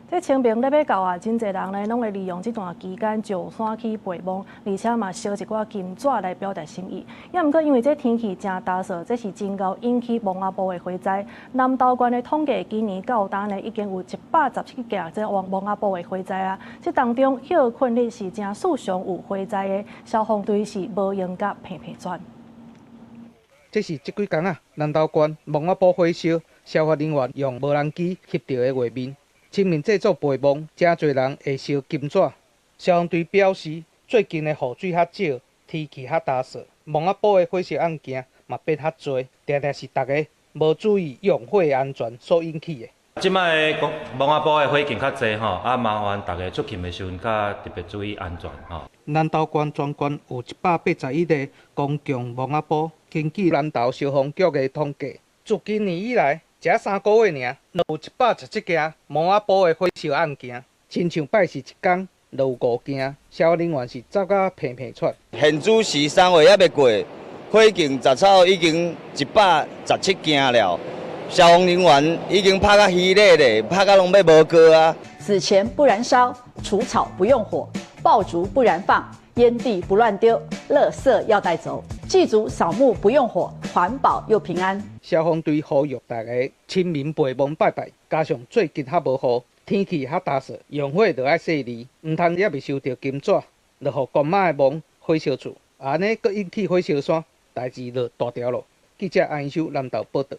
這清明咧欲到啊，真濟人呢攏會利用這段期間上山去陪墓，而且嘛燒一寡金紙來表達心意。也毋過因為這天氣誠焦燥，這是真𠢕引起墓仔埔的火災。南投縣的統計，今年到今呢已經有117件這墓仔埔的火災啊。這當中歇睏日是誠數常有火災的，消防隊是無閒共平平轉。這是這幾工啊，南投縣墓仔埔火燒，消防人員用無人機翕著的畫面。清明節做陪墓，誠濟人會燒金紙。消防隊表示，最近的雨水較少，天氣較焦燥，墓仔埔的火燒案件嘛變較濟，定定是逐家無注意用火安全所引起的。這擺講墓仔埔的火警較濟吼，啊麻煩逐家出勤的時陣較特別注意安全吼。南投縣全縣有181個公共墓仔埔，根據南投消防局的統計，自今年以來，才3個月爾，就有117件墓仔埔的火燒案件，親像拜四一工就有五件，消防人員是走甲平平喘。現主時3月猶未過，火警雜草已經117件了，消防人員已經拍甲虛咧咧，拍甲攏欲無過啊。紙錢不燃燒，除草不用火，爆竹不燃放，煙蒂不亂丟，垃圾要帶走。祭祖掃墓不用火，環保又平安。消防隊呼籲大家清明陪墓拜拜，加上最近較無雨，天氣較焦燥，用火就愛細膩，毋通猶未燒著金紙，就予公媽的墓火燒厝，按呢閣引起火燒山，代誌就大條囉。記者安秀南投報導。